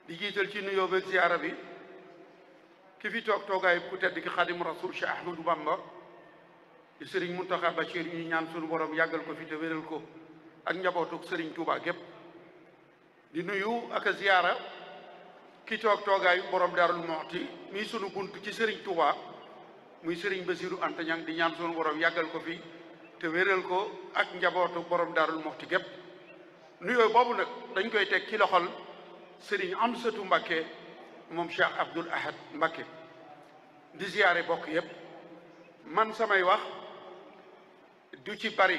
di jiital ci nuyoo beeg ziyaara bi ki fi toog toogaay ku tedd ki Xaadimu Rasuul Cheikh Ahmadou Bamba di Serigne Mountakha Bachir ñu ñaan sunu borom yàggal ko fi te wéral ko ak njabootuk Serigne Touba gépp di nuyu ak a ziyaara ki toog toogaayu borom Darou Mouhty mii sunu bunt ci Serigne Touba muy Serigne Bassirou Anta Niang di ñaan sunu borom yàggal ko fi te wéral ko ak njabootu borom Darou Mouhty gépp nuyoo boobu nag dañ koy teg ci loxol Serigne Amsatou Mbacké moom Cheikh Abdoul Ahad Mbacké di ziyaare bokk yépp man samay wax du ci bari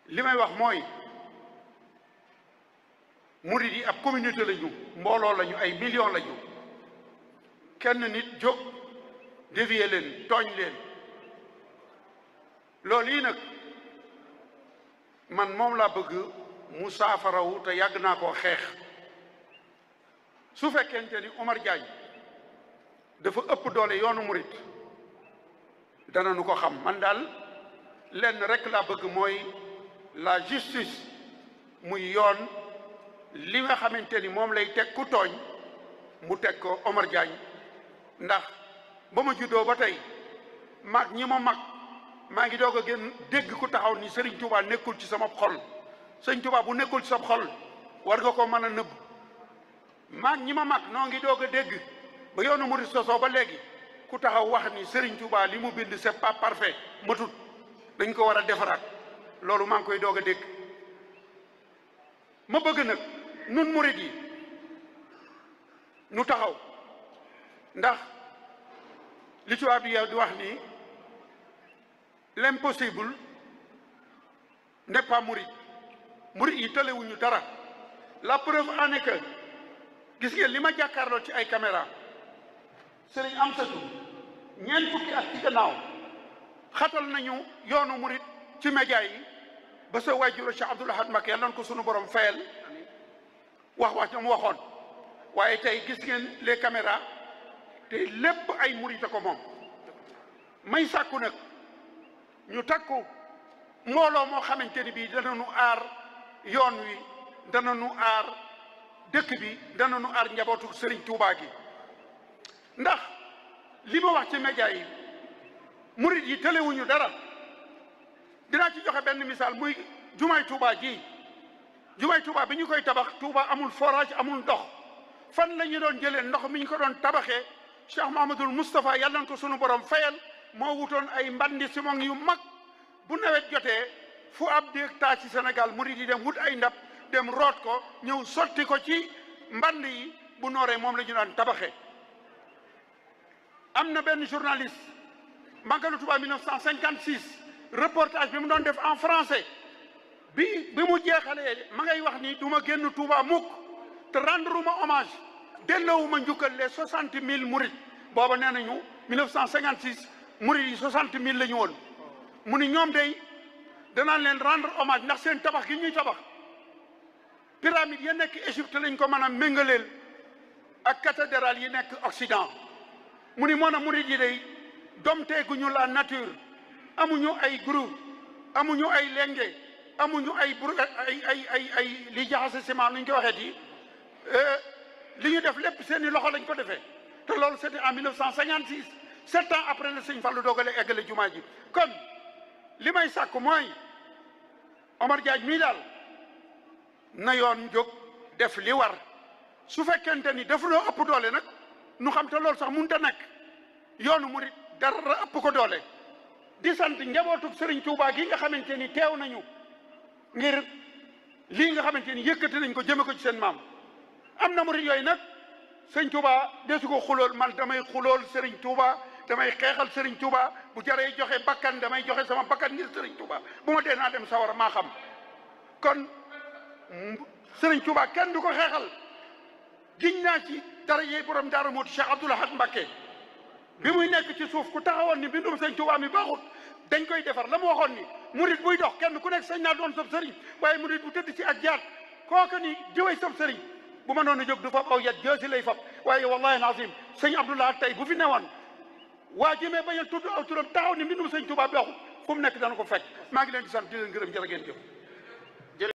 li may wax mooy murid yi ab communauté lañu mbooloo lañu ay millions lañu kenn nit jóg dévier leen tooñ leen loolu yi nag man moom laa bëgg mu saafarawu te yàgg naa koo xeex su fekkente ni Omar Diagne dafa ëpp doole yoonu murid dana nu ko xam man daal lenn rek laa bëgg mooy la justice muy yoon li nga xamante ni moom lay teg ku tooñ mu teg ko Omar Diagne ndax ba ma juddoo ba tey mag ñi ma mag maa ngi doog a gën dégg ku taxaw ni Serigne Touba nekkul ci sama xol Serigne Touba bu nekkul ci sa xol war nga ko mën a nëbb mag ñi ma mag noo ngi doog a dégg ba yoonu murid sosoo ba léegi ku taxaw wax ni Serigne Touba li mu bind c'est pas parfait matut dañ ko war a defaraat loolu maa ngi koy doog a dégg ma bëgg nag nun murid yi nu taxaw ndax li tubaab bi di wax ni l'impossible n'est pas murid murid yi tëlewuñu dara la preuve en est que gis ngeen li ma jàkkaarloo ci ay caméra Serigne Amsatou ñeent fukki at ci gannaaw xatal nañu yoonu murid ci média yi ba sa waajur Cheikh Abdoul Ahad Mbacké yàlla na ko sunu borom fayal wax ñoom waxoon waaye tey gis ngeen les caméras te lépp ay murid ko moom may sàkku nag ñu takku mbooloo moo xamante ni bii dana nu aar yoon wi dana nu aar dëkk bi dana nu aar njabootu Serigne Touba gi ndax li ma wax ci média yi murid yi tëlewuñu dara dinaa ci joxe benn misaal muy jumaay Touba ji jumaay Touba bi ñu koy tabax Touba amul forage amul ndox fan la ñu doon jëlee ndox mi ñu ko doon tabaxee Cheikh Mahamadul Moustapha yàlla na ko sunu borom fayal moo wutoon ay mbandi simon yu mag bu nawet jotee fu ab déeg taa ci Sénégal murid yi dem wut ay ndab dem root ko ñëw sotti ko ci mband yi bu nooree moom la ñu daan tabaxee am na benn journaliste Magalu Touba 1956 reportage bi mu doon def en français bi mu jeexalee ma ngay wax ni du ma génn Touba mukk te rendre ma hommage delloowuma njukkal les 60 000 murid booba nee nañu 1956 murid yi 60 000 la ñu woon mu ni ñoom day danaan leen rendre hommage ndax seen tabax gi ñuy tabax pyramide yi nekk Égypte lañ ko mën a méngaleel ak cathédrale yi nekk Occident mu ni moon a murid yi day domteeguñu la nature amuñu ay groupe amuñu ay lenge amuñu ay li jaxase ciment nuñ ko waxee ti li ñu def lépp seeni loxo lañ ko defee te loolu c'était en 1956 7 ans après le sëñ Fallou doogale eggale jumaa ji kon li may sàkk mooy Omar Diagne mii daal na yoon jóg def li war su fekkente ni daf loo ëpp doole nag nu xam te loolu sax mënut a nekk yoonu murid dara ëpp ko doole di sant njabootu Serigne Touba gi nga xamante ni teew nañu ngir lii nga xamante ni yëkkati nañ ko jëme ko ci seen maam am na murid yooyu nag Serigne Touba desu ko xulool man damay xulool Serigne Touba damay xeexal Serigne Touba bu jaree joxe bakkan damay joxe sama bakkan ngir Serigne Touba bu ma dee naa dem sawar maa xam kon Serigne Touba kenn du ko xeexal giñ naa ci dara yey borom Darou Mouhty Cheikh Abdoul Ahad Mbacké bi muy nekk ci suuf ku taxawoon ni bindum Serigne Touba mi baaxut dañ koy defar la mu waxoon ni murid buy dox kenn ku nekk sañ naa doon sab sëriñ waaye murid bu tëdd ci ak jaat kooku ni jëwee sab sëriñ bu ma noonu jóg du fab aw yat joosi lay fab waaye wallahi alazim sëñ Abdoul Ahad tey bu fi newoon waa jimee bañ a tudd aw turam taxaw ni mbindum Serigne Touba baaxut fu mu nekk dana ko fekk maa ngi leen di sant di leen gërëm jërë ngeen jëf